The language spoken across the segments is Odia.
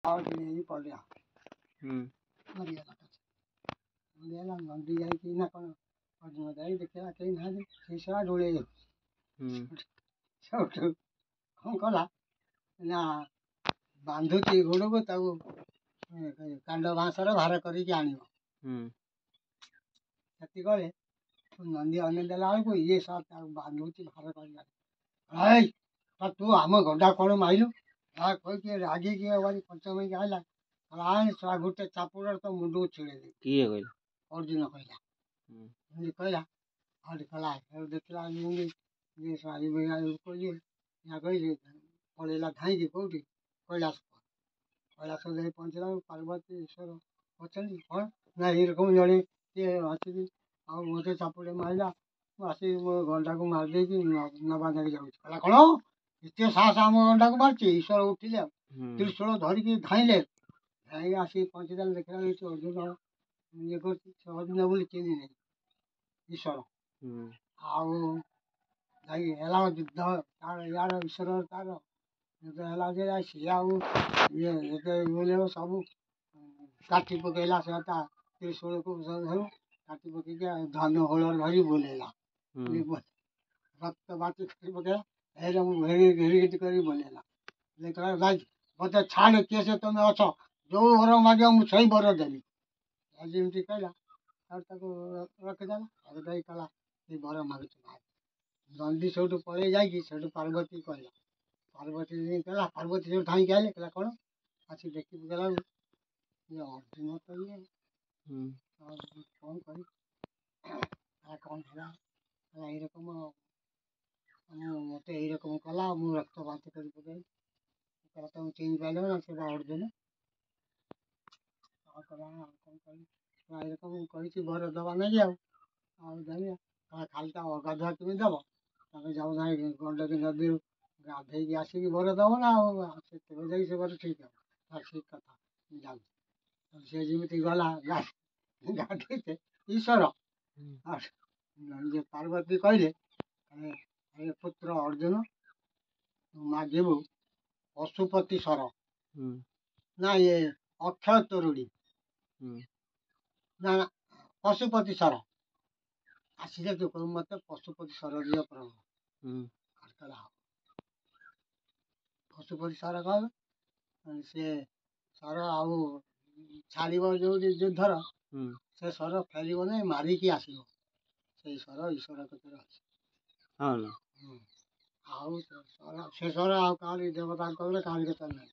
ନେଇ ପଡ଼ିଲା, ମରିଗଲା, ମରିଗଲା। ନନ୍ଦୀ ଯାଇକି ନା କ'ଣ, ଅର୍ଜୁନ ଯାଇ ଦେଖିଲା କେହି ନାହାନ୍ତି, ସେଇ ଶଳା ଢୋଳେଇ ଯାଉଛି। ସେଇଠୁ କ'ଣ କଲା ନା, ବାନ୍ଧୁଛି ଗୋଡ଼କୁ ତାକୁ କାଣ୍ଡ ବାଁସର ଭାର କରିକି ଆଣିବ। ସେତିକଳେ ନନ୍ଦୀ ଅନେଇ ଦେଲା ବେଳକୁ ଇଏ ଶଳା ତାକୁ ବାନ୍ଧୁଛି ଭାର କରିକି ଆଣିବ। ଏଇ ତୁ ଆମ ଗଣ୍ଡା କ'ଣ ମାଇଲୁ? ଯାହା କହିକି ରାଗିକି ଭାରି ପଞ୍ଚମ ହେଇକି ଆଇଲା। ଆଣ ଶଳା, ଗୋଟେ ଚାପୁଡ଼ରେ ତୋ ମୁଣ୍ଡକୁ ଛିଡ଼େଇ ଦେବି। କିଏ କହିଲା? ଅର୍ଜୁନ କହିଲା। ଏମିତି କହିଲା। ଆଉ କହିଲା, ଦେଖିଲା ଯେମିତି ଇଏ କହିଛି, ପଳେଇଲା ଧାଇଁକି। କେଉଁଠି? କୈଳାସ। କୈଳାସ ଯାଇ ପହଞ୍ଚିଲା, ପାର୍ବତୀ ଈଶ୍ୱର ଅଛନ୍ତି। କ'ଣ ନା, ଏଇରକମ ଜଣେ କିଏ ଆସିକି ଆଉ ମୋତେ ଚାପୁଡ଼େ ମାରିଲା, ମୁଁ ଆସିକି ମୋ ଗଣ୍ଡାକୁ ମାରିଦେଇକି ନେବା ନେଇକି ଯାଉଛି। କହିଲା, କ'ଣ ଏତେ ସାହସ, ଆମ ଗଣ୍ଡାକୁ ମାରିଛି? ଈଶ୍ୱର ଉଠିଲେ ଆଉ ତ୍ରିଶୂଳ ଧରିକି ଧାଇଁଲେ। ଧାଇଁକି ଆସିକି ପହଞ୍ଚିଦେଲେ। ଦେଖିଲା ବେଳକୁ ଅର୍ଜୁନ ଇଏ କରୁଛି, ସେ ଅର୍ଜୁନ ବୋଲି ଚିହ୍ନି ନାହିଁ ଈଶ୍ୱର। ଆଉ ଯାଇକି ହେଲା ଯୁଦ୍ଧ ତାର ୟାର, ଈଶ୍ୱର ତାର ଯୁଦ୍ଧ ହେଲା ଯେ ସିଏ ଆଉ ଇଏ ଯେତେ ବୁଲେଇବ ସବୁ କାଟି ପକେଇଲା। ସେ ତା ତ୍ରିଶୂଳକୁ ସବୁ କାଟି ପକେଇକି ଧନୁ ହୁଳରେ ଧରି ବୁଲେଇଲା, ରକ୍ତ ବାନ୍ତି କରି ପକେଇଲା। ଏଇଟା ମୁଁ ଘେରି ଘେରି କରି ବୁଲେଇଲା। ଭାଇ ମୋତେ ଛାଡ଼, କିଏ ସେ ତମେ ଅଛ? ଯୋଉ ବର ମାଗିବ ମୁଁ ସେଇ ବର ଦେବି। ଆଜି ଏମିତି କହିଲା ଆଉ ତାକୁ ରଖିଦେଲା। ରଖିଦେଇ କହିଲା, ଏଇ ବର ମାଗୁଛି ଭାଇ। ନନ୍ଦୀ ସେଇଠୁ ପଳେଇ ଯାଇକି ସେଇଠୁ ପାର୍ବତୀ କହିଲା। ପାର୍ବତୀ କହିଲା, ପାର୍ବତୀ ସେଇଠୁ ଧାଇଁକି ଆଇଲେ। କହିଲା, କ'ଣ? ଆସି ଦେଖି ପକେଇଲା ଇଏ ଅର୍ଜୁନ ତ ଇଏ, ଆଉ କ'ଣ କରିବି? କ'ଣ ହେଲା? ଏଇରକମ ମୋତେ ଏଇରକମ କଲା, ମୁଁ ରକ୍ତ ବାନ୍ତି କରି ପକେଇଲି। କହିଲା, ତମେ ଚିହ୍ନି ପାରିଲ ନା? ସେ ବା ଅର୍ଜୁନ। ଆଉ କହିଲା, ଆଉ କ'ଣ କରିବି? ଏଇରକମ କହିଛି ବର ଦେବା ନାଗି। ଆଉ ଆଉ ଜାଣିବା ଖାଲି ତା ଅଗାଧୁଆ କେମିତି ଦେବ? ତମେ ଯାଉ ନାହିଁ ଗଣ୍ଡକୀ ନଦୀରୁ ଗାଧେଇକି ଆସିକି ବର ଦେବ ନା, ଆଉ ସେତେବେଳେ ଯାଇକି ସେ ବର ଠିକ୍ ହେବ। ଠିକ୍ କଥା, ମୁଁ ଯାଉଛି। ସେ ଯେମିତି ଗଲା ଗାଧେଇତେ ଈଶ୍ୱର, ପାର୍ବତୀ କହିଲେ, ଆରେ ପୁତ୍ର ଅର୍ଜୁନ, ମାଗିବୁ ପଶୁପତି ସର ନା ଇଏ ଅକ୍ଷୟ ତରୁଣୀ ନା? ନା, ପଶୁପତି ସର ଆସିଲେ ତୁ କହିବୁ ମୋତେ ପଶୁପତି ସର ଦିଅ ପ୍ରଭୁ। କହିଲା, ପଶୁପତି ସର କହିବ, ସେ ସର ଆଉ ଛାଡ଼ିବ ଯୋଉଠି ଯୁଦ୍ଧର, ସେ ସର ଫେରିବ ନାହିଁ, ମାରିକି ଆସିବ। ସେଇ ସର ଈଶ୍ୱର କତିରେ ଅଛି। ଆଉ ସେ ସର ଆଉ କାହାରି ଦେବତାଙ୍କ କତିରେ, କାହାରି କତିରେ ନାହିଁ।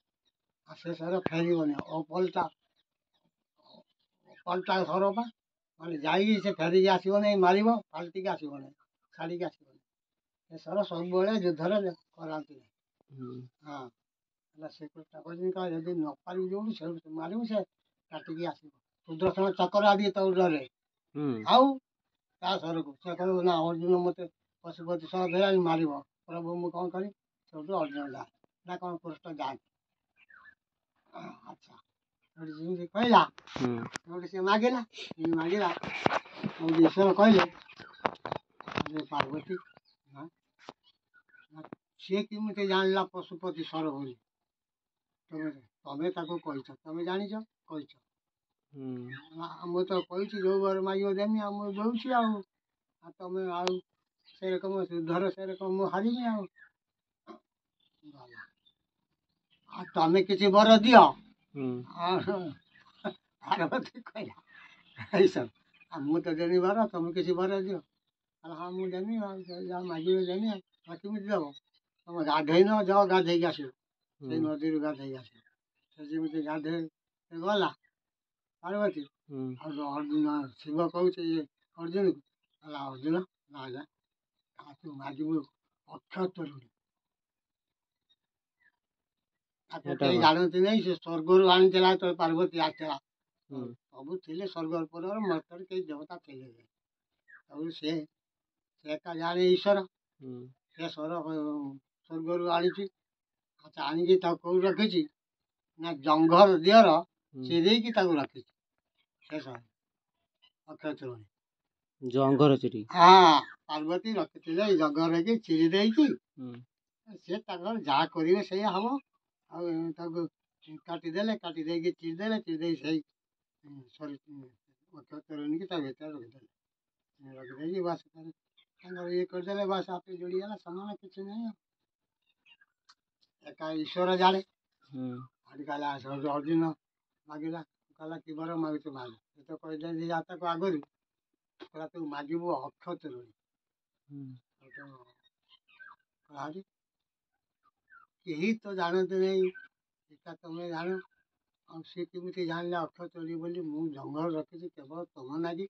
ଆଉ ସେ ସର ଫେରିବନି, ଅପଲଟା ପଲଟା ସର ପା, ମାନେ ଯାଇକି ସେ ଫେରିକି ଆସିବ ନାହିଁ, ମାରିବ ପାଲଟିକି ଆସିବ ନାହିଁ, ଛାଡ଼ିକି ଆସିବନି। ସେ ସର ସବୁବେଳେ ଯୁଦ୍ଧରେ କରାନ୍ତି ନାହିଁ। ହଁ, ହେଲା ସେ କହିଛନ୍ତି, ଯଦି ନ ପାରିବୁ ଯୋଉଠି ସେଇଠୁ ମାରିବୁ, ସେ କାଟିକି ଆସିବ। ସୁଦର୍ଶନ ଚକ୍ର ଆଦି ତାକୁ ଡରେ ଆଉ ତା ସରକୁ। ସେ କହିବ ନା, ଅର୍ଜୁନ ମୋତେ ପଶୁପତି ସର ଦେଲାଣି, ମାରିବ, ପ୍ରଭୁ ମୁଁ କ'ଣ କରିବି? ସେଇଠୁ ଅର୍ଜୁନ ଯାଏ ନା କ'ଣ, କୃଷ୍ଣ ଯାଆନ୍ତି। ଆଚ୍ଛା, ସେଇଠୁ ଯେମିତି କହିଲା, ସେଇଠୁ ସେ ମାଗିଲା, ମାଗିଲା। ଈଶ୍ୱର କହିଲେ, ପାର୍ବତୀ ନା, ସିଏ କେମିତି ଜାଣିଲା ପଶୁପତି ସର ବୋଲି? ତମେ ତାକୁ କହିଛ? ତମେ ଜାଣିଛ, କହିଛ? ମୁଁ ତ କହିଛି ଯୋଉ ବର ମାଗିବ ଦେମି, ଆଉ ମୁଁ ଦେଉଛି। ଆଉ ତମେ ଆଉ ସେରକମ ଯୁଦ୍ଧର ସେରକମ ମୁଁ ହାରିବି ଆଉ ଗଲା, ଆଉ ତମେ କିଛି ବର ଦିଅ। ପାର୍ବତୀ କହିଲା, ଏଇସବୁ ଆଉ ମୁଁ ତ ଦେନି ବର, ତମେ କିଛି ବର ଦିଅ। ହଁ, ମୁଁ ଦେମି, ଆଉ ଯାହା ମାଗିବେ ଦେମି। ଆଉ କେମିତି ଦେବ? ତମେ ଗାଧେଇନ, ଯାଅ ଗାଧେଇକି ଆସିବ, ସେଇ ନଦୀରୁ ଗାଧେଇକି ଆସିବ। ସେ ଯେମିତି ଗାଧେଇ ଗଲା ପାର୍ବତୀ, ଆଉ ଅର୍ଜୁନ, ଶିବ କହୁଛି ଇଏ ଅର୍ଜୁନକୁ, ହେଲା ଅର୍ଜୁନ ନା ଯା, ତୁ ମାଗିବୁ ଅକ୍ଷୟ ତରୁଣୀ। ତାକୁ କେହି ଜାଣନ୍ତି ନାହିଁ। ସେ ସ୍ୱର୍ଗରୁ ଆଣିଥିଲା ଯେତେବେଳେ ପାର୍ବତୀ ଆସିଥିଲା, ସବୁ ଥିଲେ ସ୍ୱର୍ଗ ପରେ, ମର୍ତ୍ତ୍ୟରେ କେହି ଦେବତା ଥିଲେ ନାହିଁ। ଆଉ ସେ ଏକା ଜାଣେ ଈଶ୍ୱର। ସେ ସ୍ୱର ସ୍ୱର୍ଗରୁ ଆଣିଛି। ଆଚ୍ଛା, ଆଣିକି ତାକୁ କେଉଁଠି ରଖିଛି ନା, ଜଙ୍ଘର ଦିହର ଚିରେଇକି ତାକୁ ରଖିଛି ସେ ସର ଅକ୍ଷୟ ତରୁଣୀ। ଜଙ୍ଘର ଚିରି? ହଁ, ପାର୍ବତୀ ରଖିଥିଲେ ଜଙ୍ଘରେ ଚିରି ଦେଇକି। ସେ ତାଙ୍କର ଯାହା କରିବେ ସେଇଆ ହବ। ଆଉ ତାକୁ କାଟିଦେଲେ, କାଟି ଦେଇକି ଚିରିଦେଲେ, ଚିରି ଦେଇ ସେଇ ସରି ଅକ୍ଷୟ ତୋରଣୀକି ତା ଭିତରେ ରଖିଦେଲେ। ରଖିଦେଇକି ବାସ୍ ତାଙ୍କର ଇଏ କରିଦେଲେ, ବାସ୍ ଆପେ ଯୋଡ଼ିଗଲା ସମାନ, କିଛି ନାହିଁ ଆଉ। ଏକା ଈଶ୍ୱର ଜାଣେ। ସେଠି କହିଲା, ଅର୍ଜୁନ ମାଗିଲା, କହିଲା କି ବର ମାଗୁଛୁ ମାଗ। ସେ ତ କହିଦେଲେ ତାକୁ ଆଗରୁ, କହିଲା ତୁ ମାଗିବୁ ଅକ୍ଷୟ ତୋରଣୀ। କହିଲା କେହି ତ ଜାଣନ୍ତି ନାହିଁ, ଏକା ତମେ ଜାଣ। ଆଉ ସିଏ କେମିତି ଜାଣିଲା ଅକ୍ଷୟ ତୋରଣୀ ବୋଲି? ମୁଁ ଜଙ୍ଗଲ ରଖିଛି କେବଳ ତମ ନାଗି,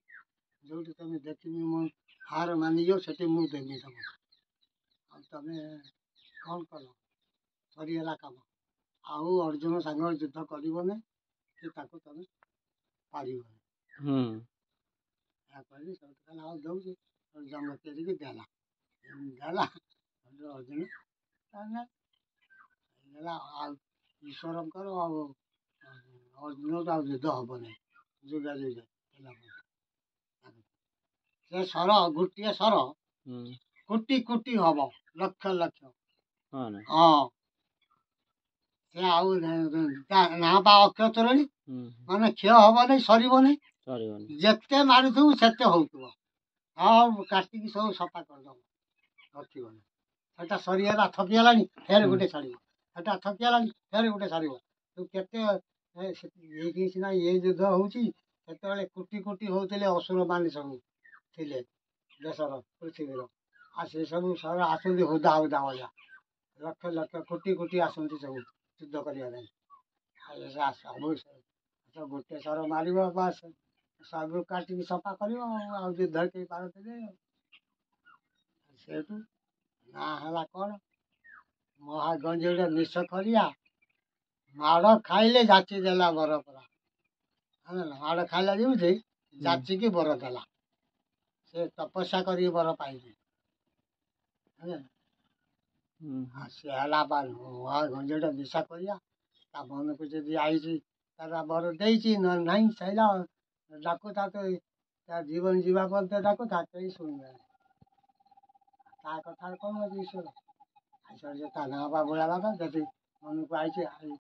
ଯେଉଁଠି ତମେ ଦେଖିବି ମୁଁ ହାର ମାନିଯିବ, ସେଠି ମୁଁ ଦେବି ତମକୁ। ଆଉ ତମେ କ'ଣ କଲ? ସରିଗଲା କାମ। ଆଉ ଅର୍ଜୁନ ସାଙ୍ଗରେ ଯୁଦ୍ଧ କରିବନି କି ତାକୁ ତମେ ପାରିବନି। ଏହା କହିଲି। ସେଠୁ କହିଲା ଆଉ ଦେଉଛି। ଜଙ୍ଗ ଚିରିକି ଦେଲା, ଦେଲା ଅର୍ଜୁନ ହେଲା। ଆଉ ଈଶ୍ୱରଙ୍କର ଆଉ ଅର୍ଜୁନର ଆଉ ଯୁଦ୍ଧ ହବ ନାହିଁ ଯୁଗା ଯୁଗେ ହେଲା। ସେ ସର ଗୋଟିଏ ସର କୋଟି କୋଟି ହବ, ଲକ୍ଷ ଲକ୍ଷ। ହଁ, ସେ ଆଉ ନା ବା ଅକ୍ଷୟ ତୋରଣୀ ମାନେ କ୍ଷୟ ହବ ନାହିଁ, ସରିବ ନାହିଁ, ଯେତେ ମାରୁଥିବୁ ସେତେ ହଉଥିବ। ଆଉ କାଟିକି ସବୁ ସଫା କରିଦବ, ରଖିବନି। ସେଟା ସରିଗଲା, ଥକିଗଲାଣି, ଫେର ଗୋଟେ ଛାଡ଼ିବ। ସେଟା ଥକିଗଲାଣି, ଫେର ଗୋଟେ ଛାଡ଼ିବ। ତୁ କେତେ ଏଇଠି ସିନା ଏ ଯୁଦ୍ଧ ହେଉଛି, ସେତେବେଳେ କୋଟି କୋଟି ହଉଥିଲେ, ଅସୁରମାନେ ସବୁ ଥିଲେ ଦେଶର ପୃଥିବୀର। ଆଉ ସେ ସବୁ ଆସନ୍ତି ହୁଦା ହୁଦା ଭଳିଆ, ଲକ୍ଷ ଲକ୍ଷ କୋଟି କୋଟି ଆସନ୍ତି ସବୁ ଯୁଦ୍ଧ କରିବା ପାଇଁ। ଆଉ ସବୁ ଗୋଟେ ସର ମାରିବ, ବାସ୍ ସବୁ କାଟିକି ସଫା କରିବ, ଆଉ ଯୁଦ୍ଧ କେହି ପାରନ୍ତିନି। ସେଇଠୁ ନା ହେଲା କ'ଣ ମହାଗଞ୍ଜେଇର ନିଶଖରିଆ, ମାଡ଼ ଖାଇଲେ ଯାଚି ଦେଲା ବର ପରା। ହେଲା, ମାଡ଼ ଖାଇଲା ଯେମିତି ଯାଚିକି ବର ଦେଲା। ସେ ତପସ୍ୟା କରିକି ବର ପାଇନି। ହେଲା, ସେ ହେଲା ମହାଗଞ୍ଜେଇଟା ନିଶା କରିବା। ତା ମନକୁ ଯଦି ଆଇଛି ତାର ବର ଦେଇଛି, ନହେଲେ ନାହିଁ, ସଇଲା। ଡାକୁଥା ତ ତା ଜୀବନ ଯିବା ପର୍ଯ୍ୟନ୍ତ ଡାକୁଥା, କେହି ଶୁଣିବେନି ତା କଥାରେ। କ'ଣ ଅଛି ଈଶ୍ୱର? ଈଶ୍ୱର ତା ନାଁ ବା ବୁଢ଼ା ବାବା, ଯଦି ମନକୁ ଆଇଛି।